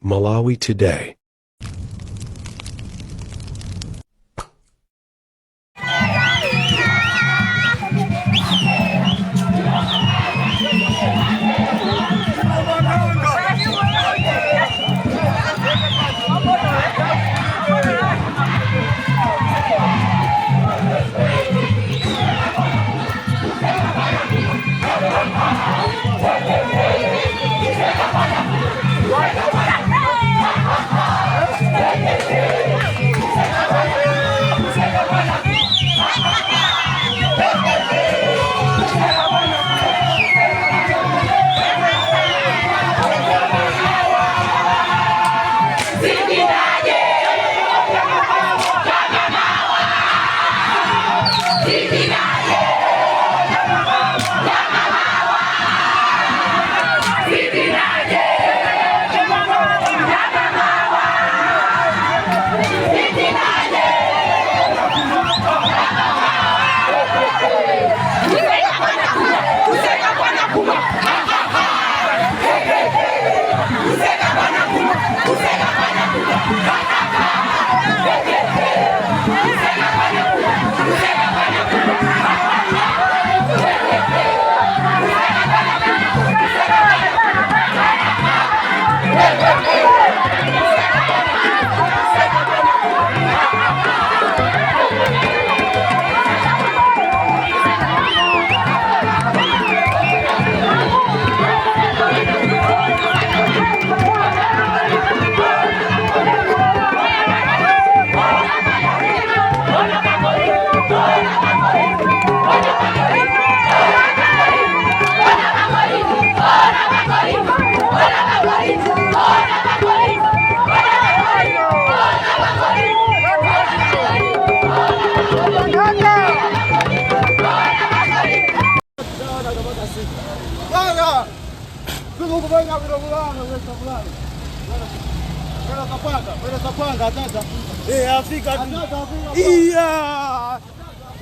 Malawi Today.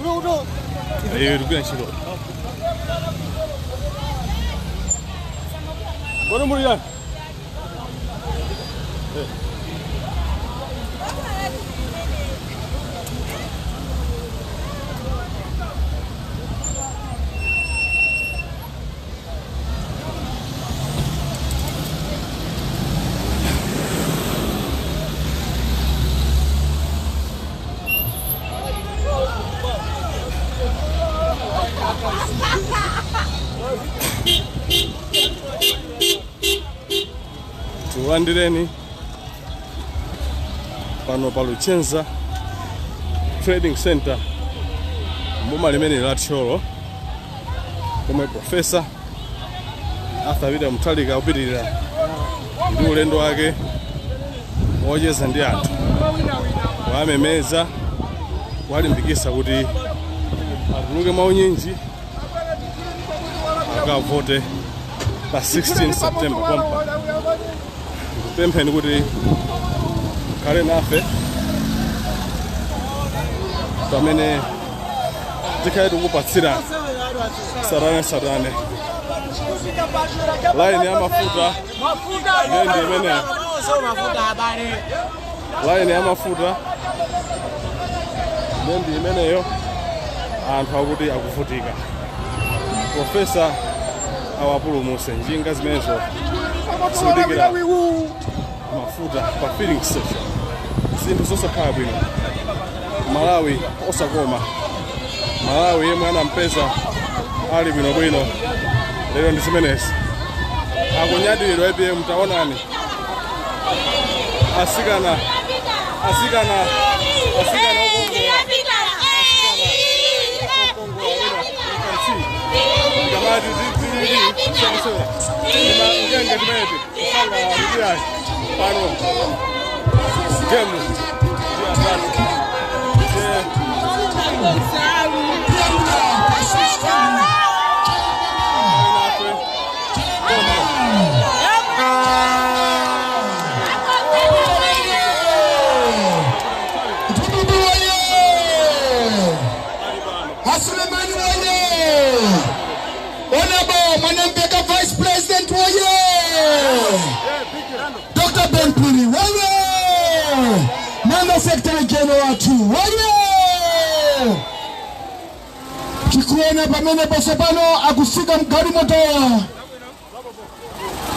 Rugura ntchito. Kodi muli yani? Tikulandireni pano pa Luchenza Trading Center mboma limene la Thyolo, komwe Professor Arthur Peter Mutharika akupitirira ndi ulendo wake wocheza ndi anthu, kuwamemeza, kuwalimbikitsa kuti atuluke mwaunyinji akavote pa 16 September. Pompa ndikupempheni kuti mukhale nafe pamene tikhale tikupatsira satane satane laini ya mafuta. Ndiye imeneyo laini ya mafuta, ndiye ndi imeneyo. Anthu akuti akuvutika, Professor awapulumutse. Njinga zimenezo zikudikira mafuta pa filling station. Zinthu zosakhala bwino, Malawi osakoma, Malawi yemwe anampeza ali bwinobwino lero ndi zimenezi. Akunyadiridwa APM. Taonani asikana, asikana, asikana okongola kamati ngenge timeti kusangalala pano gemu ndi atatu. Mtutu woye! Asulemani woye! Honorable Mwanamveka Vice President woye! Dr. Ben Mchimwene wathu woye tikuona pamene posopano akusika mgalimotowa.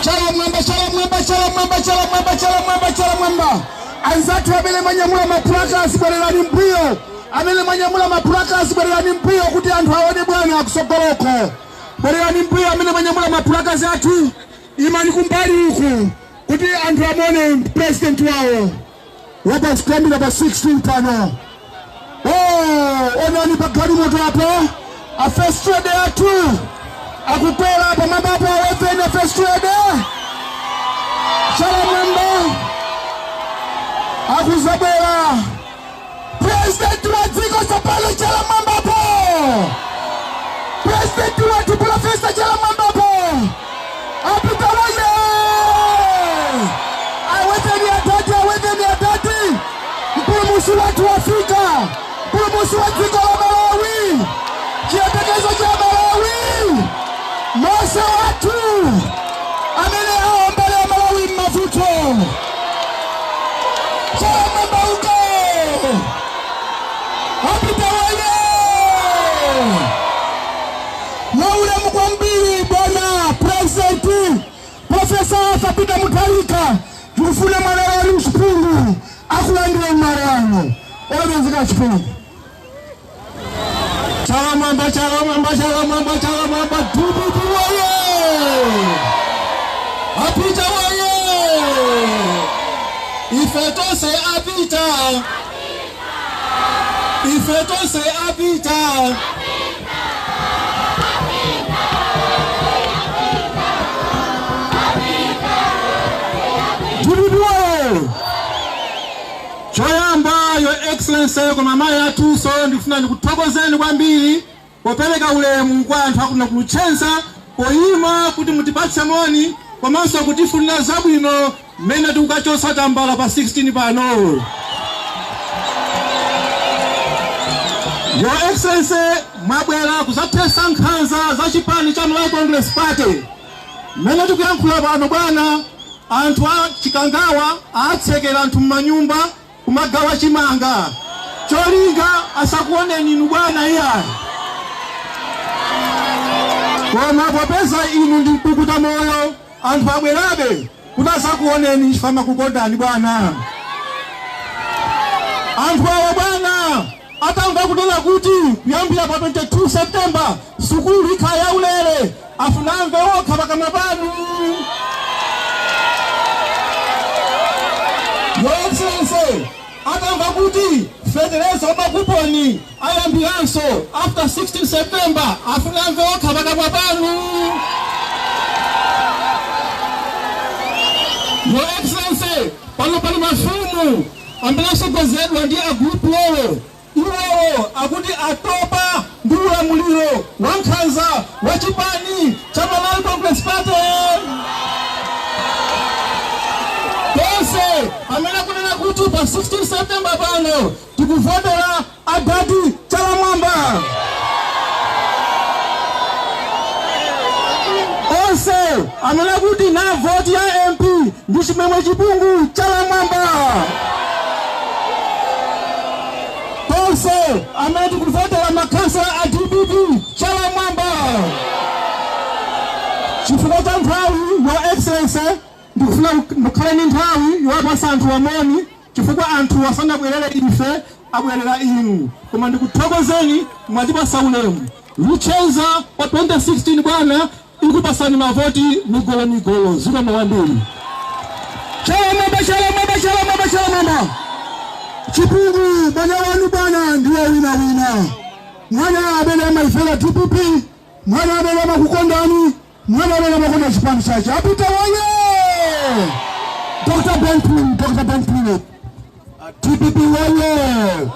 Chala mwamba, chala mwamba, chala mwamba, chala mwamba, chala mwamba, chala mwamba. Anzathu amene mwanyamula maplaka, bwererani mbuyo. Amene mwanyamula maplaka, bwererani mbuyo kuti anthu aone bwana akusogoloko. Bwererani mbuyo. Amene mwanyamula maplaka athu, imani kumbali uku kuti anthu amone president wawo wapasitambira pa 16 pano. Oh, onani pagalimoto apo, a first lady athu akukwera pamwambapo. Aweveni a first lady. Chala mwamba, akuzabwera president wa dziko tsopano. Chala mwambapo, president wathu Professor chala mwambapo, apita woye! Aweveni atati, aweveni atati. Mpulumutsi wathu wafika, mpulumutsi wa dziko la Malawi, chiyembekezo cha Malawi, Mose wathu amene awombole Malawi m'mavuto. Chala mwamba uko, apita woye! Mwaulemu kwambiri, bwana President Professor Arthur Peter Mutharika, tikufuna mwana wanu Chipungu akulandire mmarano. Olemekezeka Chipungu. Chala mwamba, chala mwamba, chala mwamba, chala mwamba. DPP woye! Apita woye! Ife tonse apita, ife tonse apita. DPP woye! Choyamba, Your Excellency, koma mayi athunso, ndikufuna ndikuthokozeni kwambiri popereka ulemu kwa anthu akuno ku Luchenza, poyima kuti mutipatse moni komanso kutifunira zabwino mmene tikukachosa tambala pa 16 pano. Your Excellency, mwabwera kuzathetsa nkhanza za chipani cha Malawi Congress Party. Mmene tikuyankhula pano, bwana, anthu a Chikangawa atsekera anthu m'manyumba kumagawa chimanga, cholinga asakuoneni inu bwana, iyayi. Koma popeza inu ndi mkukuta moyo, anthu abwerabe kuti asakuoneni chifukwa kukondani, bwana. Anthu awa, bwana, atamva kunena kuti kuyambira pa 22 September sukulu ikhala yaulere, afuna amve okha pakamwa panu. Your Excellency, atamva kuti fetereza wamakuponi ayambiranso after 16 September, afuna amve okha pakamwa panu. Your Excellency, pano pali mafumu amene asogozedwa ndi agrupu lowo. Iwowo akuti atopa ndi ulamuliro wa nkhanza wa chipani cha Malawi Congress Party. Tonse amene akunena kuti pa 16 September pano tikuvotera adadi Chalamwamba. Onse amene akuti na voti ya MP ndi Chimwemwe Chipungu Chalamwamba. Tonse amene tikuvotera makhansala a DPP, Chalamwamba. Chifukwa cha nthawi, Your Excellency, ndikufuna mukhale ndi nthawi yowapasa anthu amoni, chifukwa anthu asanabwerere ife, abwerera inu. Koma ndikuthokozeni, mwatipasa ulemu. Luchenza pa 2016, bwana, ikupasani mavoti migolo migolo. Zikomo kwambiri. Chalamwamba, chalamwamba, chalamwamba, chalamwamba. Chipungu, mwana wanu bwana ndiye wina wina, mwana amene amaifera DPP, mwana amene amakukondani, mwana amene amakonda chipani chache. Apita woye! Dr. Ben Phiri, Dr. Ben Phiri. DPP woye!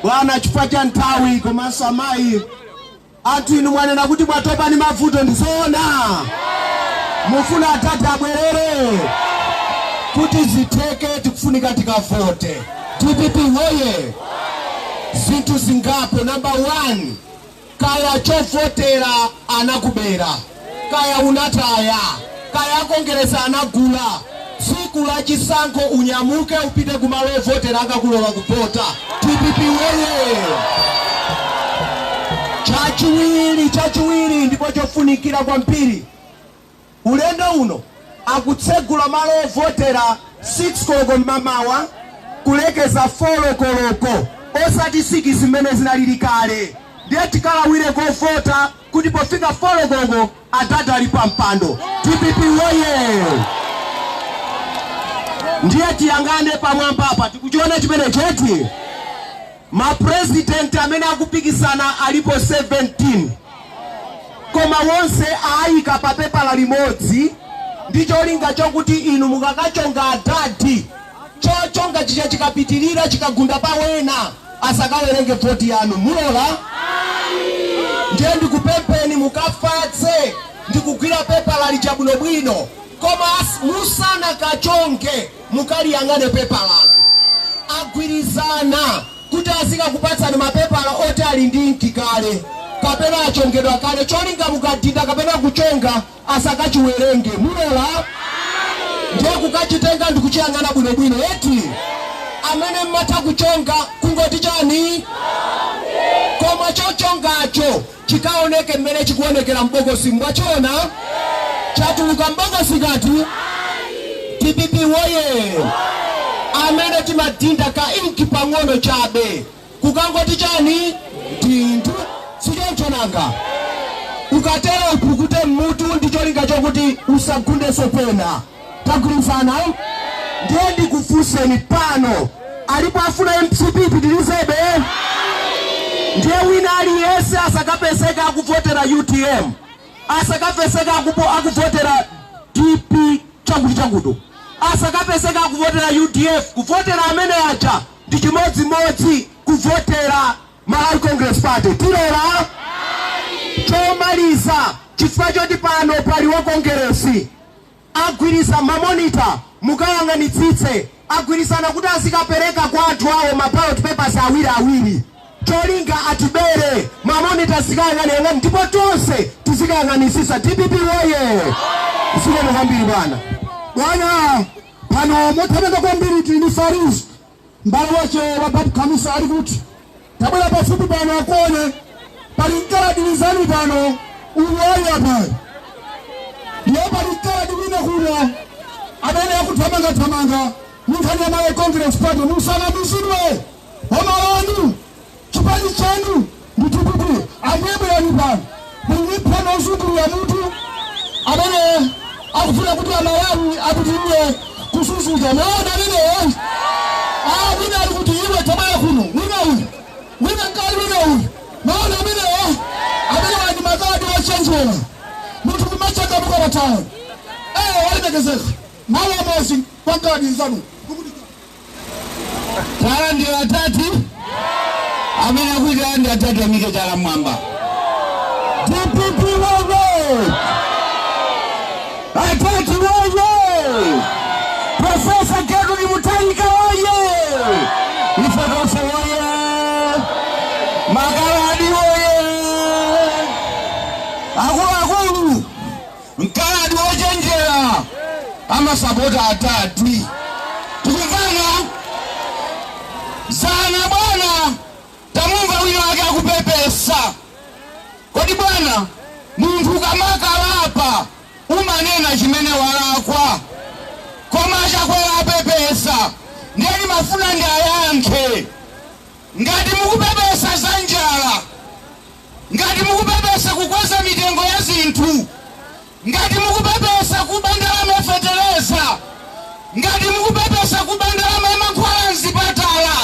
Bwana, chifukwa cha nthawi komanso amayi anthu, inu mwanena kuti mwatopa ndi mavuto, ndizoona? Mufuna atati abwerere? Kuti zitheke tikufunika tikavote. DPP woye! Zinthu zingapo. Number 1, kaya chovotera anakubera, kaya unataya, kaya akongeresa anagula, Tsiku la chisankho unyamuke upite kumalo ovotera akakulola kuvota. DPP woye! Chachiwiri ndipo chofunikira kwambiri, ulendo uno akutsegula malo ovotera 6 koloko mmamawa kulekeza 4 koloko, osati 6 zimene zinalili kale. Ndiye tikalawire kovota kuti pofika 4 koloko adadi ali pa mpando. DPP woye! Ndiye tiyang'ane pamwamba apa, tikuchiona chimene cheti mapresidenti amene akupikisana alipo 17, koma wonse ayika pa pepala limodzi ndi cholinga chokuti inu mukakachonga adadi, chochonga chicha chikapitirira chikagunda pawena asakawerenge voti yanu. Mulola? Ndiye ndikupempheni mukafatse ndikugwira pepala lija bwinobwino, koma musanakachonge mukaliyang'ane pepalalo. Agwirizana kuti azikakupatsani mapepala oti ali ndi inki kale kapena achongedwa kale, cholinga mukadinda kapena kuchonga asakachiwerenge. Mulola? Ndiye kukachitenga ndikuchiyang'ana bwinobwino eti amene mmatha kuchonga kungoti chani, koma chochongacho chikaoneke mmene chikuonekera mbokosi. Mwachona chatuluka mbokosi kati. DPP woye! Amene timadinda ka inki pang'ono chabe kukangoti chani ndinthu, sichonchonanga. Ukatero upukute mmutu ndi cholinga chokuti usagundenso pena. Tagwirizana? Ndiye ndikufunseni pano, alipo afuna MCP pitirizebe? Ndiye wina aliyense asakapeseka akuvotera UTM, asakapeseka akuvotera DP chakuti chakuto, asakapeseka akuvotera UDF. Kuvotera amene aja ndi chimodzimodzi kuvotera Malawi Congress Party. Tilola? Chomaliza, chifukwa choti pano pali wa Kongeresi, agwiriza mamonita mukayang'anitsitse, agwirizana kuti azikapereka kwa anthu awo ma ballot papers awiri awiri, cholinga atibere. Mamonita zikayang'aniyang'ani ndipo tonse tizikayang'anisisa. DPP woye! Zikomo kwambiri bwana. Bwana, pano mothamanga kwambiri tili ndi Faris, mbale wache wa Babu Khamisa ali kuti tabwera pafupi pano akuone pali mkaladilizani pano uwali apa, ndiye pali mkaladi wina kuno amene akuthamangathamanga munkhani ya Malawi Congress Party. Musanamizidwe, boma lanu chipani chanu ndi DPP. Ambuye bwerani pano, muli pano ozungulira mutu amene akufuna kuti Amalawi apitirire kususuka. Maona amenewo wina ali kuti iwe tabaya kuno, wina uyu, wina mkali, wina uyu. Maona amenewo amene wandi makaladi ochenjera munthu kumachakamuka pathawi walemekezeka. Mawu amodzi kwa mkaladi nzanu. Tala ndi atatu amene akuita ndi atatu amike chala mwamba. DPP woye! Atatu woye! Profesa Gertrude Mutharika woye! Ife tonse woye! Makaladi woye! Akuluakulu, mkaladi wochenjera amasapota atati. Tikumvana? Zana bwana, tamumva wina wake akupepesa. Kodi bwana, munthu ukamakalapa umanena chimene walakwa, koma Chakwera apepesa. Ndiye ndimafuna ndi ayankhe. Ngati mukupepesa za njala, ngati mukupepesa kukweza mitengo ya zinthu, ngati mukupepesa kuba ndalama yofetereza, ngati mukupepesa kuba ndalama ya mankhwala mzipatala,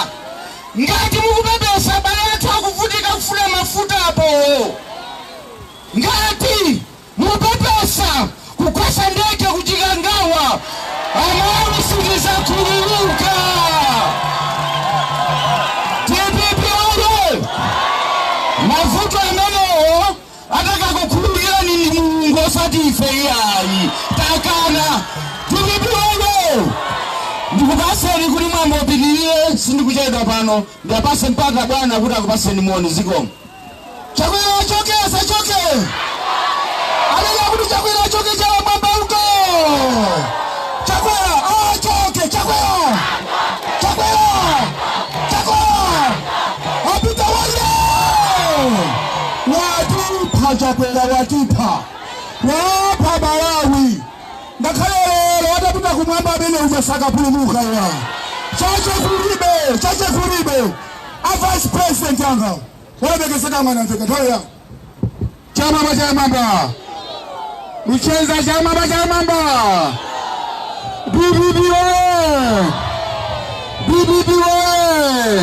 ngati mukupepesa abale athu akuvutika kufuna mafuta apo, ngati mukupepesa kukweza ndege kuchikangawa, Amalawi sitizakhululuka. DPP oye! Mavuto amenewo atakakukhululukirani ndi Mulungu, osati ife iyayi. Takana. DPP oye! Ndikupaseni kuti mwambo upitirire, sindikuchedwa pano. Ndiyapase mpata bwana kuti akupaseni moni. Zikomo. Chakwera achoke, asachoke? Amene akuti Chakwera achoke chala mwamba uko. Chakwera Wapha Malawi. Ngakhale lero atapita kumwamba amene uja sakapulumuka ya. Chache kulibe, chache kulibe. A vice president yanga. Walemekezeka mwana mveka nthawi yako. Chamamba chamamba. Luchenza chamamba chamamba. BBB oye! BBB oye!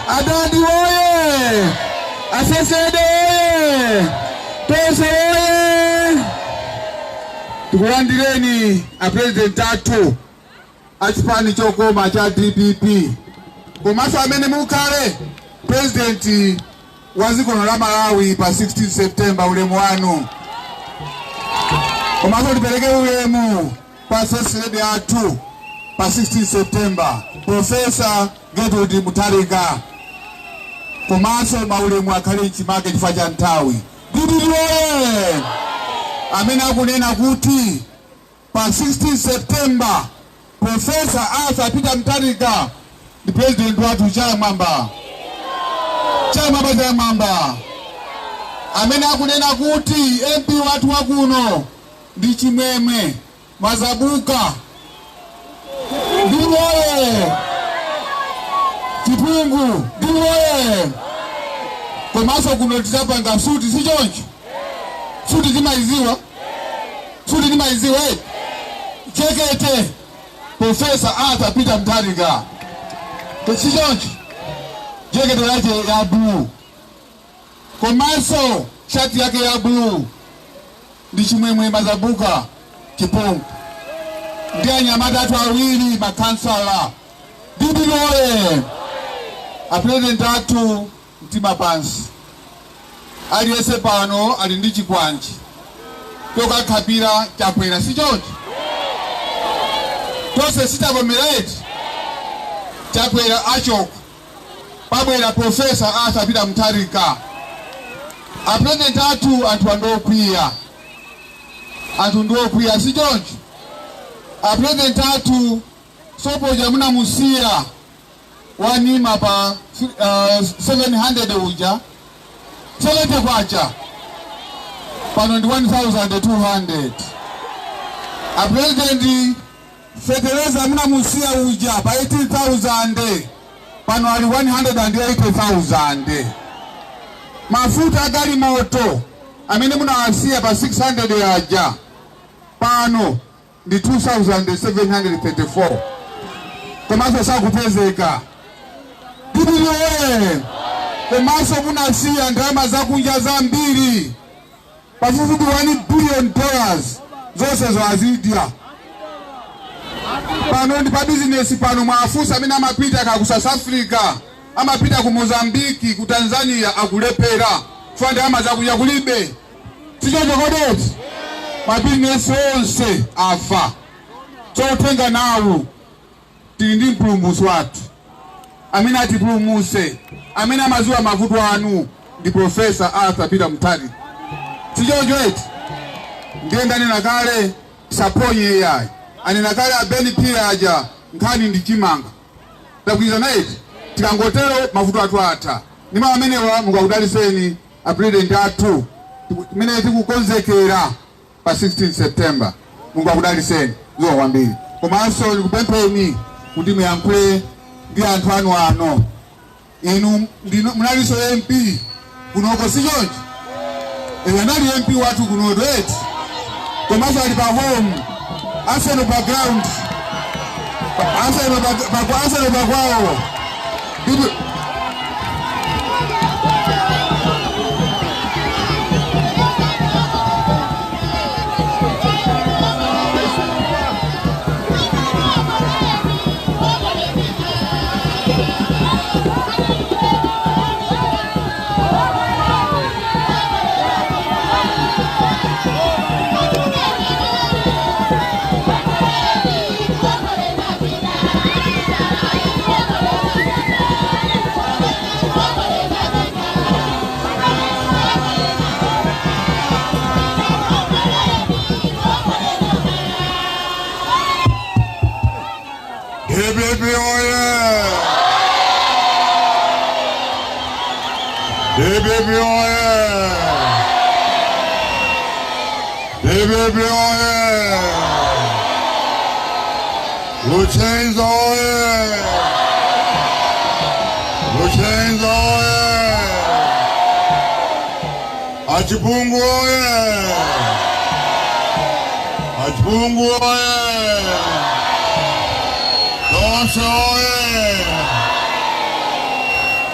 Adadi oye! Asesede oye! Tonse oye! Tikulandireni a president athu achipani chokoma cha DPP. Komanso amene mukhale president wa dziko la Malawi pa 16 September ulemu wanu. Komanso tipereke ulemu pa First Lady athu pa 16 September Professor Gertrude Mutharika. Komanso maulemu akhale mchimake chifukwa cha nthawi. DPP oye! Amene akunena kuti pa 16 September Professor Arthur Peter Mutharika ndi president wathu. Chamwamba chamwamba chamwamba. Amene akunena kuti MP wathu wakuno ndi Chimwemwe Mazabuka, ndiwoye! Chipungu, ndiwoye! Komanso kuno tidzapanga suti, si choncho? Suti timaiziwa, suti timaiziwa, eh? Chekete Professor Arthur Peter Mutharika, si choncho? Jekete yake ya blue komanso shati yake ya blue ndi Chimwemwe Mazabuka Chipungu ndi anyamata athu awiri makhansala. DPP oye! Apresident athu, mtima pansi. Aliyense pano ali ndi chikwanji chokakhapira Chakwera, si choncho? Tonse sitavomereti Chakwera achoka, pabwera Professor Arthur Peter Mutharika. Apresident athu, anthu andokwiya, anthu ndiokwiya, si choncho? Apresident athu, sopoja munamusiya wanima pa 700 uja 70 kwacha, pano ndi 1200. Apresident, fetereza munamusiya uja pa 18,000, pano ali 180,000. Mafuta agalimoto amene munawasiya pa 600 yaja, pano ndi 2734, komanso sakupezeka. DPP oye! Komanso munasiya ndalama zakunja zambiri pafupifupi $1 billion, zonse zoazidya. Pano ndi pa bizinesi pano mwafusa amene amapita ka ku South Africa, amapita ku Mozambiki, ku Tanzania, akulephera chifukwa ndalama zakunja kulibe, sichoncho kodeti? Mabizinesi onse afa. Chotenga nawo, tili ndi mpulumutsi wathu amene atipulumutse, amene amaziwa mavuto anu, ndi Professor Arthur Peter Mutharika, sichoncho eti? Ndiye ndanena kale, saponye yayi, anena kale abeni pia aja, nkhani ndi chimanga. Takwiza eti? Tikangotero mavuto athu atha. Ndi mawu amenewa, mungakudaliseni apresident athu timene tikukonzekera pa 16 September. Mungu akudaliseni zuwa kwambiri. Komanso ndikupempheni kuti muyankhule ndi anthu anu ano. Inu munalinso MP kunoko, si choncho? Anali MP wathu kunoto eti? Komanso ali pa home, Arsenal pa ground, Arsenal pa Arsenal pa kwawo. DPP oye! DPP oye! DPP oye! Luchenza oye! Luchenza oye! Achipungu oye! Achipungu oye! Tonse oye!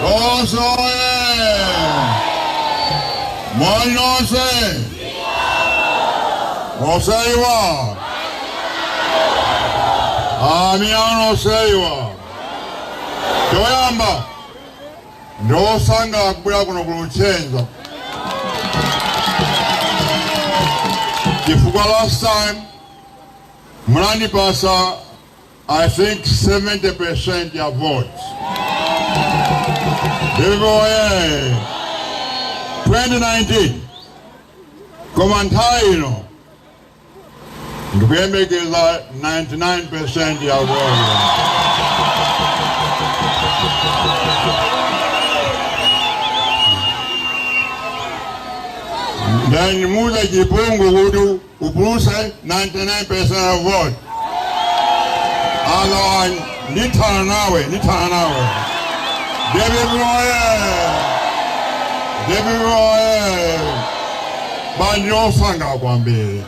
Tonse oye! Moni nonse! Oseiwa! Amiano oseiwa! Choyamba! Ndosanga kubwera kuno ku Luchenza. Chifukwa last time munandipasa, I think, 70% ya votes. Ndivyo 2019 koma nthawi ino ndikuyembekeza 99% ya votes. Then muze Chipungu kuti upuluse 99% of vote. Otherwise, nithana nawe, nithana nawe. DPP oye! DPP oye! Bandosanga kwambiri.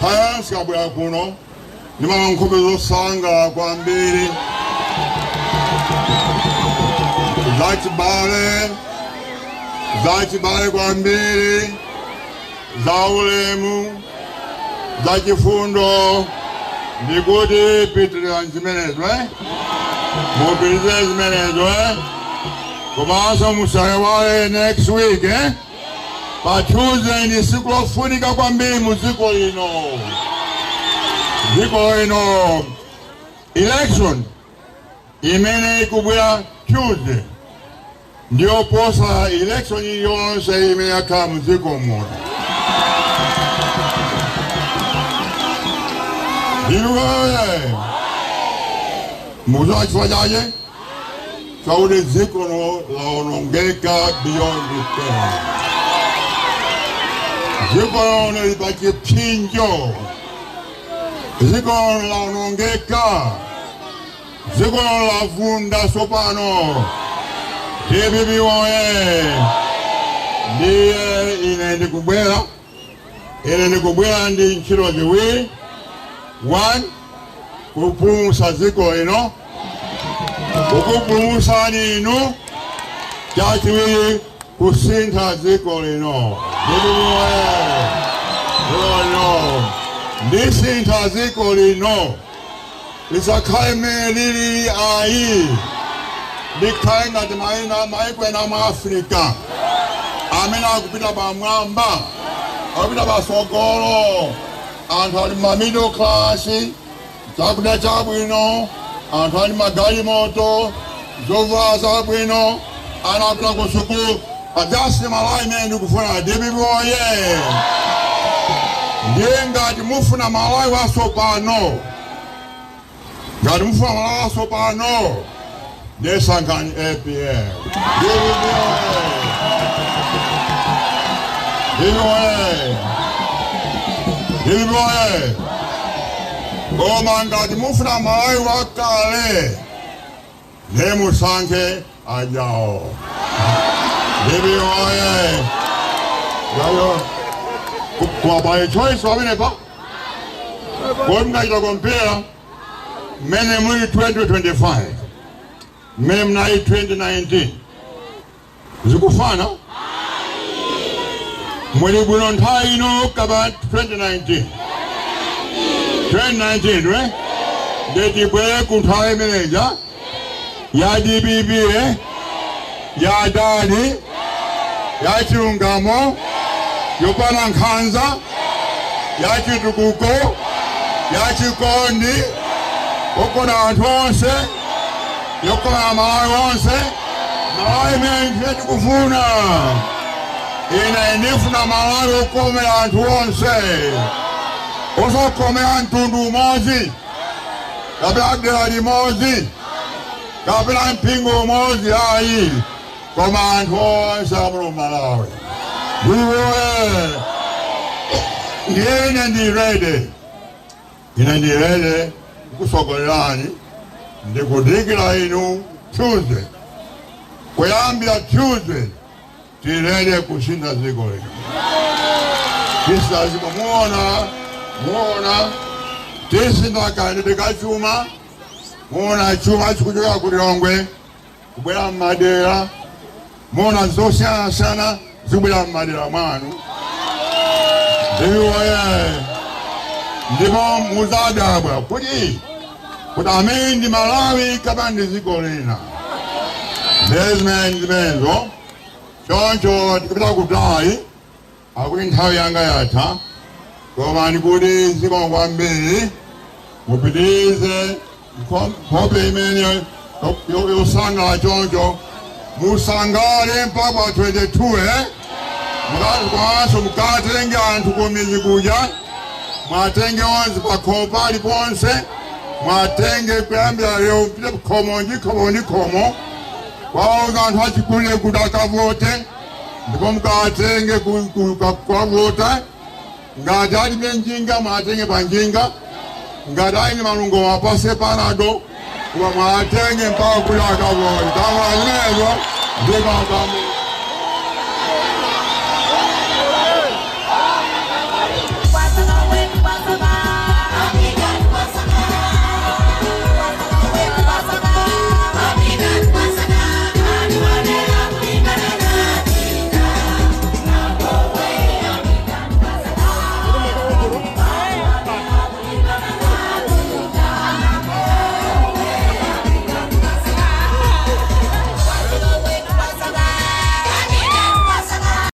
Tayasi kabwera kuno, ndimama nkhope zosanga kwambiri. Zachibale, zachibale kwambiri, zaulemu, zachifundo, ndikuti pitirira zimenezo, eh? Mupitirize zimenezo, eh? Komanso musaiwale next week, eh? Pa Tuesday ni siku lofunika kwambiri mu dziko lino. Dziko lino election imene ikubwera Tuesday ndiyo posa election yonse imene yakhala mu dziko muno. Ndiwe mukudziwa chifukwa chake? Chakuti dziko laonongeka beyond repair. Dziko lino lili pa chipsinjo. Dziko lino laonongeka. Dziko lino lavunda sopano. DPP oye! Ndiye ine ndikubwera. Ine ndikubwera ndi ntchito ziwiri. One, kupulumutsa dziko lino, kukupulumutsani inu. Chachiwiri, kusintha dziko lino. DPP oye! Dziko lino. Ndisintha dziko lino. Lisakhale mmene lilili ayi. Likhale ngati maina maiko ena mu Africa amene akupita pamwamba, akupita patsogolo. Anthu ali ma middle class, chakudya chabwino, anthu ali magalimoto, zovala zabwino, ana akupita ku sukulu. That's Malawi imene ndikufuna. DPP oye! Ndiye ngati mufuna Malawi watsopano, ngati mufuna Malawi watsopano, ndiye sankhani APM. DPP oye! DPP oye! DPP oye! Koma ngati mufuna Malawi wakale, ndiye musankhe ajawo. DPP oye! Yayo, kwa by choice pamenepa, kodi mukachita compare mmene muli 2025, mmene mnali 2019, zikufana? Muli bwino nthawi ino kapa 2019? 2019, we ndetibwere ku nthawi imeneja ya DPP, eh? Ya dadi, ya chilungamo, yopanda nkhanza, ya chitukuko, ya chikondi, yokonda anthu onse, yokonda Malawi onse. Malawi imene ife tikufuna. Ine ndifuna Malawi okomera anthu onse, osakomera mtundu umodzi kapena dera limodzi kapena mpingo umodzi ayi, koma anthu onse amuno Malawi. Ndiwe Ndiye ine ndi ready, ine ndi ready kukusogolerani. Ndikudikira inu Tuesday. Kuyambira Tuesday tili ready kusintha dziko lino, tisintha dziko. Muona, muona tisintha kayendedwe ka chuma. Muona chuma chikuchoka ku Lilongwe kubwera mmadera. Muona zosiyanasiyana zikubwera mmadera mwanu. Ndiwoye, ndipo muzadabwa kuti amene ndi Malawi kapena ndi dziko lina. Ndezimene zimenezo. Choncho tikupita kutali, akuti nthawi yanga yatha, koma ndikuti zikomo kwambiri. Mupitirize nkhope imene yosangala choncho, musangale mpaka pa 22. Mukazikwanso mukatenge anthu kumizi kuja, mwatenge onse pakhomo paliponse, mwatenge kuyambira lero. Mpite khomo ndi khomo ndi khomo kwauza anthu achikulire kuti akavote, ndipo mukatenge kukavota. Ngati alibe njinga, mwatenge pa njinga. Ngati ali malungo, mapase Panado, kuba mwatenge mpaka kuti akavote. Tamwa zimenezo ndikakamo.